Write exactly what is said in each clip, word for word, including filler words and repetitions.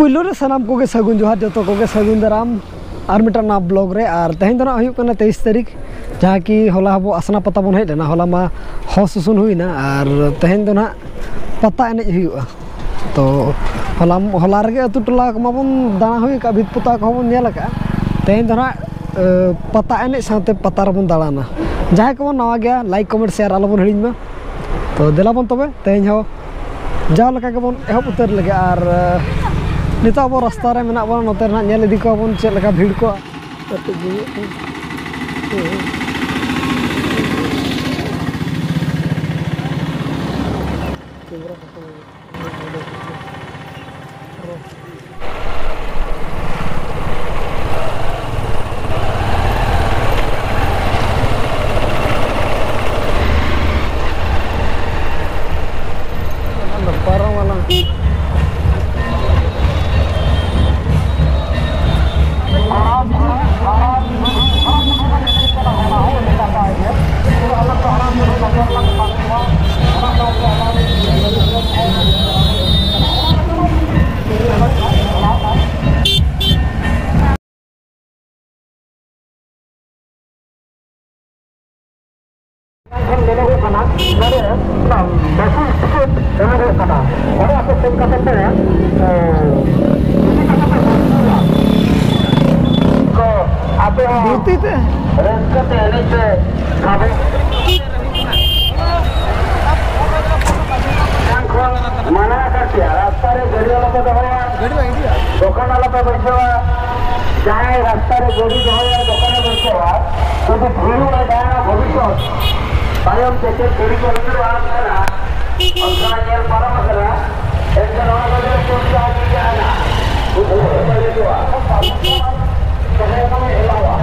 ᱯᱩᱭᱞᱩ ᱨᱮ ᱥᱟᱱᱟᱢ ᱠᱚᱜᱮ ᱥᱟᱹᱜᱩᱱ ᱡᱚᱦᱟᱨ, ᱡᱚᱛᱚ ᱠᱚᱜᱮ ᱥᱟᱹᱜᱩᱱ ᱫᱟᱨᱟᱢ ᱟᱨ ᱢᱤᱫᱴᱟᱝ ᱱᱟᱣᱟ ᱵᱞᱚᱜ ᱨᱮ᱾ ᱟᱨ ᱛᱮᱦᱮᱧ ᱫᱚ ᱱᱟᱜ ᱦᱩᱭᱩᱜ ᱠᱟᱱᱟ ᱛᱮᱭᱤᱥ ᱛᱟᱹᱨᱤᱠᱷ, ᱡᱟᱦᱟᱸ ᱠᱤ ᱦᱚᱞᱟ ᱟᱵᱚ ᱟᱥᱱᱟ ᱯᱟᱛᱟ ᱵᱚᱱ ᱦᱮᱡ ᱞᱮᱱᱟ᱾ ᱦᱚᱞᱟ ᱢᱟ ᱦᱚ ᱥᱩᱥᱩᱱ ᱦᱩᱭᱱᱟ, ᱟᱨ ᱛᱮᱦᱮᱧ ᱫᱚ ᱱᱟᱜ ᱯᱟᱛᱟ ᱮᱱᱮᱡ ᱦᱩᱭᱩᱜᱼᱟ᱾ ᱛᱚ ᱦᱚᱞᱟ, ᱦᱚᱞᱟ ᱨᱮᱜᱮ ᱟᱹᱛᱩ ᱴᱚᱞᱟ ᱠᱚᱢᱟ ᱵᱚᱱ ᱫᱟᱬᱟ ᱦᱩᱭ ᱟᱠᱟᱫ, ᱵᱷᱤᱛ ᱯᱚᱛᱟᱣ ᱠᱚᱦᱚᱸ ᱵᱚᱱ ᱧᱮᱞ ᱟᱠᱟᱫᱼᱟ᱾ ᱛᱮᱦᱮᱧ ᱫᱚ ᱱᱟᱜ, ᱮ, ᱯᱟᱛᱟ ᱮᱱᱮᱡ ᱥᱟᱶᱛᱮ ᱯᱟᱛᱟ ᱨᱮᱵᱚᱱ ᱫᱟᱬᱟᱱᱟ᱾ ᱡᱟᱦᱟᱸᱭ ᱠᱚᱵᱚᱱ ᱱᱟᱣᱟ ᱜᱮᱭᱟ, ᱞᱟᱭᱤᱠ, ᱠᱚᱢᱮᱱᱴ, ᱥᱮᱭᱟᱨ ᱟᱞᱚᱵᱚᱱ ᱦᱤᱲᱤᱧ ᱢᱟ᱾ ᱛᱚ ᱫᱮᱞᱟ ᱵᱚᱱ ᱛᱚᱵᱮ, ᱛᱮᱦᱮᱧ ᱦᱚᱸ ᱡᱟᱣ ᱞᱮᱠᱟ ᱜᱮᱵᱚᱱ ᱮᱦᱚᱵ ᱩᱛᱟᱹᱨ ᱞᱮᱜᱮ᱾ ᱟᱨ, ᱮ, ᱱᱤᱛᱚᱜ ᱟᱵᱚ ᱨᱟᱥᱛᱟ ᱨᱮ ᱢᱮᱱᱟᱜ ᱵᱚᱱᱟ, ᱱᱚᱛᱮ ᱨᱮ ᱱᱟᱜ ᱧᱮᱞ ᱤᱫᱤ ᱠᱚᱣᱟ ᱵᱚᱱ ᱪᱮᱫ ᱞᱮᱠᱟ ᱵᱷᱤᱲ ᱠᱚ᱾ ᱯᱟᱨᱚᱢ ᱟᱞᱟᱝ᱾ ᱠᱷᱚᱱ ᱢᱮᱱᱚᱜᱚᱜ ᱠᱟᱱᱟ, ᱱᱚᱰᱮ ᱚᱱᱟ ᱵᱟᱹᱥᱤ ᱴᱤᱠᱤᱴ ᱮᱢᱚᱜᱚᱜ ᱠᱟᱱᱟ᱾ ᱚᱸᱰᱮ ᱟᱯᱮ ᱥᱮᱱ ᱠᱟᱛᱮ ᱯᱮ, ᱮ, ᱤᱫᱤ ᱠᱟᱛᱮ ᱯᱮ ᱵᱟᱹᱥᱤᱭᱟ᱾ ᱠᱚ ᱟᱯᱮ ᱦᱚᱸ ᱫᱷᱩᱛᱤ ᱛᱮ᱾ ᱨᱟᱹᱥᱠᱟᱹ ᱛᱮ ᱮᱱᱮᱡ ᱯᱮ᱾ ᱟᱵᱚ ᱠᱷᱚᱱ ᱢᱟᱱᱟ ᱟᱠᱟᱫ ᱯᱮᱭᱟ, ᱨᱟᱥᱛᱟ ᱨᱮ ᱜᱟᱹᱰᱤ ᱟᱞᱚᱯᱮ ᱫᱚᱦᱚᱭᱟ᱾ ᱜᱟᱹᱰᱤ ᱵᱟᱝ ᱤᱫᱤᱭᱟ᱾ ᱫᱚᱠᱟᱱ ᱟᱞᱚᱯᱮ ᱵᱟᱹᱭᱥᱟᱹᱣᱟ᱾ ᱡᱟᱦᱟᱸᱭ ᱨᱟᱥᱛᱟ ᱨᱮ ᱜᱟᱹᱰᱤ ᱫᱚᱦᱚᱭᱟ, ᱫᱚᱠᱟᱱᱮ ᱵᱟᱹᱭᱥᱟᱹᱣᱟ, ᱡᱩᱫᱤ ᱵᱷᱩᱞᱩᱜᱼᱟ ᱡᱟᱦᱟᱱᱟᱜ ᱵᱷᱚᱵᱤᱥᱥᱚᱛ, ᱛᱟᱭᱚᱢ ᱛᱮ ᱪᱮᱫ ᱜᱟᱹᱰᱤ ᱠᱚ ᱦᱤᱡᱩᱜᱼᱟ, ᱚᱱᱠᱟ ᱧᱮᱞ ᱯᱟᱨᱚᱢ ᱟᱠᱟᱱᱟ᱾ ᱮᱱᱠᱷᱟᱱ ᱚᱱᱟ ᱠᱚᱫᱚ ᱪᱮᱫ ᱞᱮᱠᱟ ᱦᱩᱭ ᱡᱟᱦᱟᱱᱟᱜ ᱵᱩᱡᱷᱟᱹᱣ ᱦᱩᱭᱩᱜᱼᱟ᱾ ᱛᱚᱵᱮ ᱮᱱᱟᱝ ᱮᱞᱟᱣᱟ᱾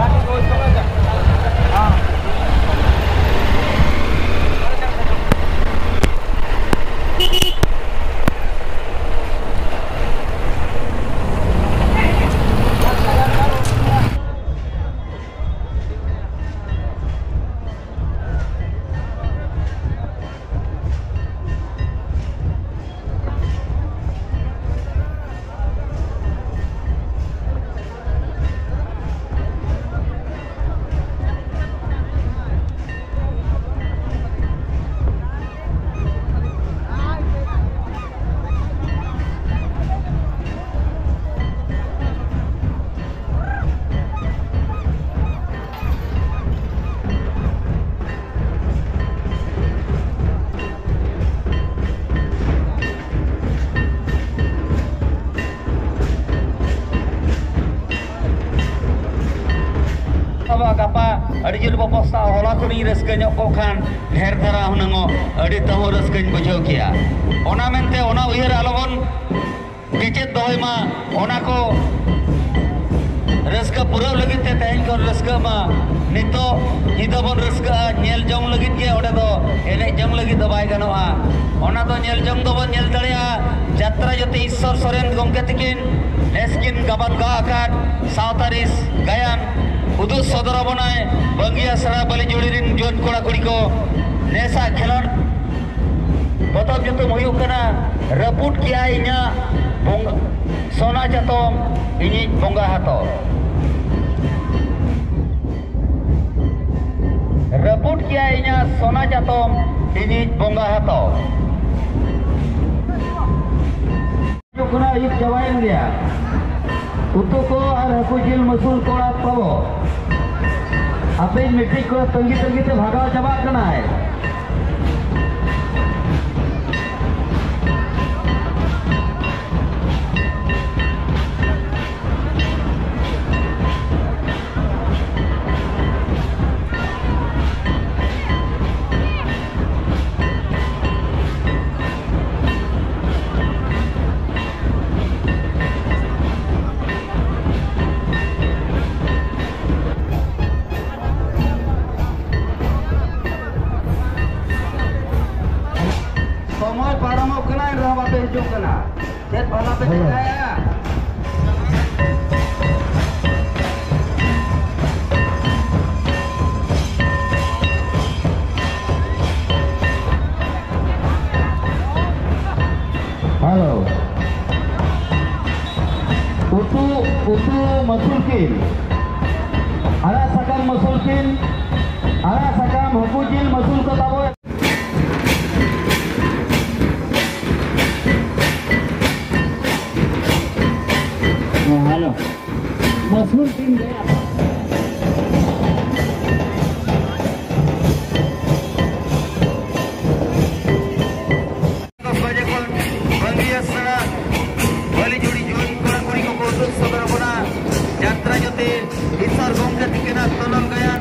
ᱡᱤᱞ ᱵᱚᱯᱚᱥ ᱥᱟᱶ ᱦᱚᱞᱟ ᱠᱷᱚᱱᱤᱧ ᱨᱟᱹᱥᱠᱟᱹ ᱧᱚᱜ ᱠᱚᱜ ᱠᱷᱟᱱ ᱰᱷᱮᱨ ᱫᱷᱟᱨᱟ ᱦᱩᱱᱟᱹᱝᱚᱜ ᱟᱹᱰᱤ ᱛᱟᱹᱦᱩ ᱨᱟᱹᱥᱠᱟᱹᱧ ᱵᱩᱡᱷᱟᱹᱣ ᱠᱮᱭᱟ᱾ ᱚᱱᱟ ᱢᱮᱱᱛᱮ ᱚᱱᱟ ᱩᱭᱦᱟᱹᱨ ᱟᱞᱚᱵᱚᱱ ᱠᱮᱪᱮᱫ ᱫᱚᱦᱚᱭ ᱢᱟ᱾ ᱚᱱᱟ ᱠᱚ ᱨᱟᱹᱥᱠᱟᱹ ᱯᱩᱨᱟᱹᱣ ᱞᱟᱹᱜᱤᱫ ᱛᱮ ᱛᱮᱦᱮᱧ ᱠᱷᱚᱱ ᱨᱟᱹᱥᱠᱟᱹᱜ ᱢᱟ᱾ ᱱᱤᱛᱚᱜ ᱧᱤᱫᱟᱹ ᱵᱚᱱ ᱨᱟᱹᱥᱠᱟᱹᱜᱼᱟ, ᱧᱮᱞ ᱡᱚᱝ ᱞᱟᱹᱜᱤᱫ ᱜᱮ, ᱚᱸᱰᱮ ᱫᱚ ᱮᱱᱮᱡ ᱡᱚᱝ ᱞᱟᱹᱜᱤᱫ ᱫᱚ ᱵᱟᱭ ᱜᱟᱱᱚᱜᱼᱟ᱾ ᱚᱱᱟ ᱫᱚ ᱧᱮᱞ ᱡᱚᱝ ᱫᱚᱵᱚᱱ ᱧᱮᱞ ᱫᱟᱲᱮᱭᱟᱜᱼᱟ ᱡᱟᱛᱨᱟ ᱡᱟᱹᱛᱤ ᱤᱥᱥᱚᱨ ᱥᱚᱨᱮᱱ ᱜᱚᱢᱠᱮ ᱛᱤᱠᱤᱱ ᱱᱮᱥ ᱠᱤᱱ ᱜᱟᱵᱟᱱ ᱜᱟᱦ ᱟᱠᱟᱫ ᱥᱟᱶᱛᱟ ᱨᱤᱥ ᱜᱟᱭᱟᱱ ᱩᱫᱩᱜ ᱥᱚᱫᱚᱨ ᱟᱵᱚᱱᱟᱭ ᱵᱟᱹᱝᱜᱤ ᱟᱥᱲᱟ ᱵᱟᱹᱞᱤᱡᱩᱲᱤ ᱨᱤᱱ ᱡᱩᱣᱟᱹᱱ ᱠᱚᱲᱟ ᱠᱩᱲᱤ ᱠᱚ᱾ ᱱᱮᱥᱟᱜ ᱠᱷᱮᱞᱳᱰ ᱯᱚᱛᱚᱵ ᱧᱩᱛᱩᱢ ᱦᱩᱭᱩᱜ ᱠᱟᱱᱟ ᱨᱟᱹᱯᱩᱫ ᱠᱮᱜᱼᱟᱭ ᱤᱧᱟᱹᱜ ᱵᱚᱸᱜᱟ, ᱥᱚᱱᱟ ᱪᱟᱛᱚᱢ ᱤᱧᱤᱡ ᱵᱚᱸᱜᱟ ᱦᱟᱛᱚᱢ᱾ ᱨᱟᱹᱯᱩᱫ ᱠᱮᱜᱼᱟᱭ ᱤᱧᱟᱹᱜ ᱥᱚᱱᱟ ᱪᱟᱛᱚᱢ ᱤᱧᱤᱡ ᱵᱚᱸᱜᱟ ᱦᱟᱛᱚᱢ᱾ ᱦᱤᱡᱩᱜ ᱠᱟᱱᱟ, ᱟᱹᱭᱩᱵ ᱪᱟᱵᱟᱭᱮᱱ ᱜᱮᱭᱟ᱾ ᱩᱛᱩ ᱠᱚ ᱟᱨ ᱦᱟᱹᱠᱩ ᱡᱤᱞ ᱢᱟᱹᱥᱩᱞ ᱠᱚᱲᱟ ᱛᱟᱵᱚ᱾ ᱟᱯᱮ ᱢᱤᱫᱴᱤᱡ ᱠᱚᱲᱟ ᱛᱟᱺᱜᱤ ᱛᱟᱺᱜᱤ ᱛᱮ ᱵᱷᱟᱜᱟᱣ ᱪᱟᱵᱟᱜ ᱠᱟᱱᱟᱭ᱾ ᱥᱚᱢᱚᱭ ᱯᱟᱨᱚᱢᱚᱜ ᱠᱟᱱᱟ, ᱮᱱ ᱨᱮᱦᱚᱸ ᱵᱟᱯᱮ ᱦᱤᱡᱩᱜ ᱠᱟᱱᱟ᱾ ᱪᱮᱫ ᱵᱷᱟᱞᱟ ᱯᱮ ᱪᱮᱠᱟᱭᱟ? ᱦᱮᱞᱳ᱾ ᱩᱛᱩ, ᱩᱛᱩ ᱢᱟᱹᱥᱩᱞ ᱠᱤᱱ, ᱟᱲᱟᱜ ᱥᱟᱠᱟᱢ ᱢᱟᱹᱥᱩᱞ ᱠᱤᱱ, ᱟᱲᱟᱜ ᱥᱟᱠᱟᱢ, ᱦᱟᱹᱠᱩ ᱡᱤᱞ ᱢᱟᱹᱥᱩᱞ ᱠᱚ ᱛᱟᱵᱚ᱾ ᱦᱮᱸ, ᱦᱮᱞᱳ᱾ ᱢᱟᱹᱥᱩᱞ ᱠᱤᱱ ᱜᱮ᱾ ᱫᱚᱥ ᱵᱟᱡᱮ ᱠᱷᱚᱱ ᱵᱟᱝᱜᱤᱭᱟ ᱥᱮᱬᱟ ᱵᱟᱹᱞᱤ ᱡᱩᱲᱤ ᱡᱩᱣᱟᱹᱱ ᱠᱚᱲᱟ ᱠᱩᱲᱤ ᱠᱚᱠᱚ ᱩᱫᱩᱜ ᱥᱚᱫᱚᱨ ᱟᱵᱚᱱᱟ ᱡᱟᱛᱨᱟ ᱡᱟᱹᱛᱤ ᱤᱥᱥᱚᱨ ᱜᱚᱢᱠᱮ ᱛᱤᱠᱤᱱᱟᱜ ᱛᱚᱱᱚᱞ ᱜᱟᱭᱟᱱ᱾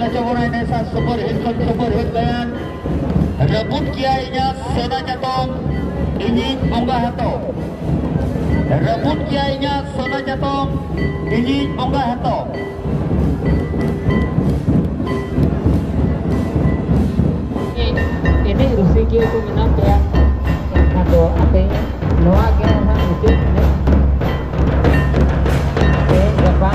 ᱦᱚᱪᱚ ᱵᱚᱱᱟᱭ ᱱᱮᱥᱟ ᱥᱩᱯᱟᱨ ᱦᱤᱴ ᱠᱷᱚᱱ ᱥᱩᱯᱟᱨ ᱦᱤᱴ ᱜᱟᱭᱟᱱ᱾ ᱨᱟᱹᱯᱩᱫ ᱠᱮᱭᱟ ᱤᱧᱟᱹᱜ ᱥᱚᱱᱟ ᱪᱟᱛᱚᱢ, ᱤᱧᱤᱡ ᱵᱚᱸᱜᱟ ᱦᱟᱛᱚᱢ᱾ ᱨᱟᱹᱯᱩᱫ ᱠᱮᱭᱟ ᱤᱧᱟᱹᱜ ᱥᱚᱱᱟ ᱪᱟᱛᱚᱢ, ᱤᱧᱤᱡ ᱵᱚᱸᱜᱟ ᱦᱟᱛᱚᱢ᱾ ᱮᱱᱮᱡ ᱨᱩᱥᱤᱠᱤᱭᱟᱹ ᱠᱚ ᱢᱮᱱᱟᱜ ᱯᱮᱭᱟ, ᱮᱱᱠᱷᱟᱱ ᱫᱚ ᱟᱯᱮ ᱱᱚᱣᱟ ᱜᱮ ᱦᱟᱸᱜ ᱢᱩᱪᱟᱹᱫ ᱮᱱᱮᱡ᱾ ᱛᱮᱦᱮᱧ ᱜᱟᱯᱟ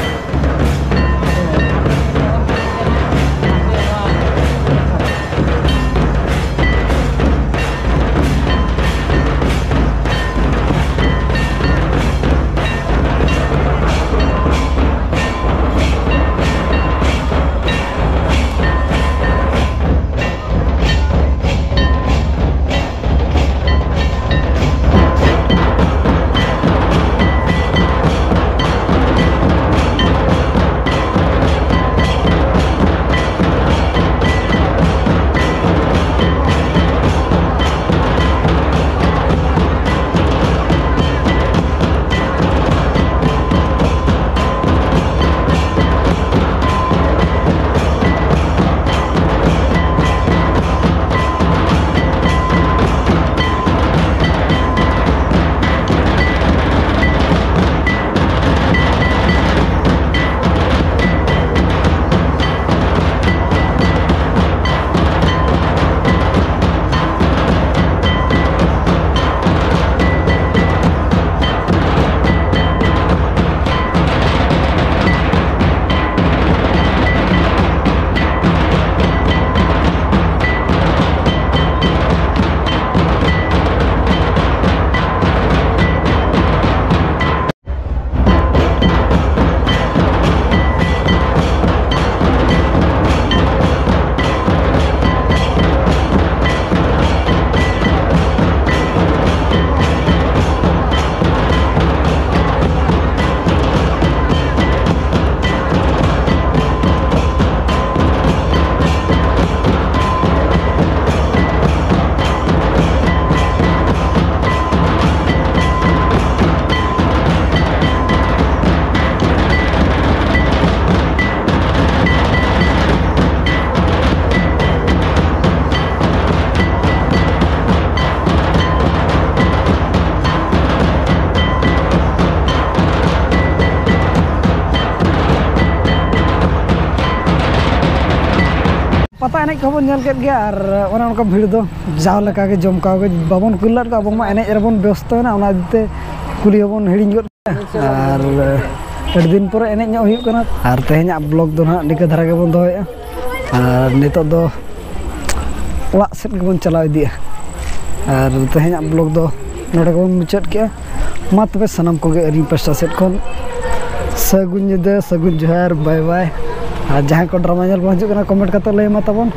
ᱯᱟᱛᱟ ᱮᱱᱮᱡ ᱠᱚᱦᱚᱸ ᱵᱚᱱ ᱧᱮᱞ ᱠᱮᱫ ᱜᱮᱭᱟ, ᱟᱨ ᱚᱱᱮ ᱚᱱᱠᱟ ᱵᱷᱤᱲ ᱫᱚ ᱡᱟᱣ ᱞᱮᱠᱟ ᱜᱮ ᱡᱚᱢᱠᱟᱣ ᱜᱮ ᱵᱟᱵᱚᱱ ᱠᱩᱞ ᱞᱮᱫ ᱠᱚᱣᱟ᱾ ᱟᱵᱚ ᱢᱟ ᱮᱱᱮᱡ ᱨᱮᱵᱚᱱ ᱵᱮᱥᱛᱚᱭᱮᱱᱟ, ᱚᱱᱟ ᱤᱫᱤ ᱛᱮ ᱠᱩᱞᱤ ᱦᱚᱸᱵᱚᱱ ᱦᱤᱲᱤᱧ ᱜᱚᱫ ᱠᱮᱫᱟ᱾ ᱟᱨ ᱟᱹᱰᱤ ᱫᱤᱱ ᱯᱚᱨᱮ ᱮᱱᱮᱡ ᱧᱚᱜ ᱦᱩᱭᱩᱜ ᱠᱟᱱᱟ᱾ ᱟᱨ ᱛᱮᱦᱮᱧᱟᱜ ᱵᱞᱚᱜ ᱫᱚ ᱱᱟᱦᱟᱜ ᱱᱤᱝᱠᱟᱹ ᱫᱷᱟᱨᱟ ᱜᱮᱵᱚᱱ ᱫᱚᱦᱚᱭᱮᱫᱼᱟ᱾ ᱟᱨ ᱱᱤᱛᱚᱜ ᱫᱚ ᱚᱲᱟᱜ ᱥᱮᱫ ᱜᱮᱵᱚᱱ ᱪᱟᱞᱟᱣ ᱤᱫᱤᱜᱼᱟ᱾ ᱟᱨ ᱛᱮᱦᱮᱧᱟᱜ ᱵᱞᱚᱜ ᱫᱚ ᱱᱚᱰᱮ ᱜᱮᱵᱚᱱ ᱢᱩᱪᱟᱹᱫ ᱠᱮᱜᱼᱟ᱾ ᱢᱟ ᱛᱚᱵᱮ ᱥᱟᱱᱟᱢ ᱠᱚᱜᱮ ᱟᱹᱞᱤᱧ ᱯᱟᱥᱴᱟ ᱥᱮᱫ ᱠᱷᱚᱱ ᱥᱟᱹᱜᱩᱱ ᱧᱤᱫᱟᱹ, ᱥᱟᱹᱜᱩᱱ ᱡᱚᱦᱟᱨ, ᱵᱟᱭ ᱵᱟᱭ᱾ ᱟᱨ ᱡᱟᱦᱟᱸᱭ ᱠᱚ ᱰᱨᱟᱢᱟ ᱧᱮᱞ ᱠᱚ ᱦᱤᱡᱩᱜ ᱠᱟᱱᱟ, ᱠᱚᱢᱮᱱᱴ ᱠᱟᱛᱮ ᱞᱟᱹᱭ ᱢᱟ ᱛᱟᱵᱚᱱ᱾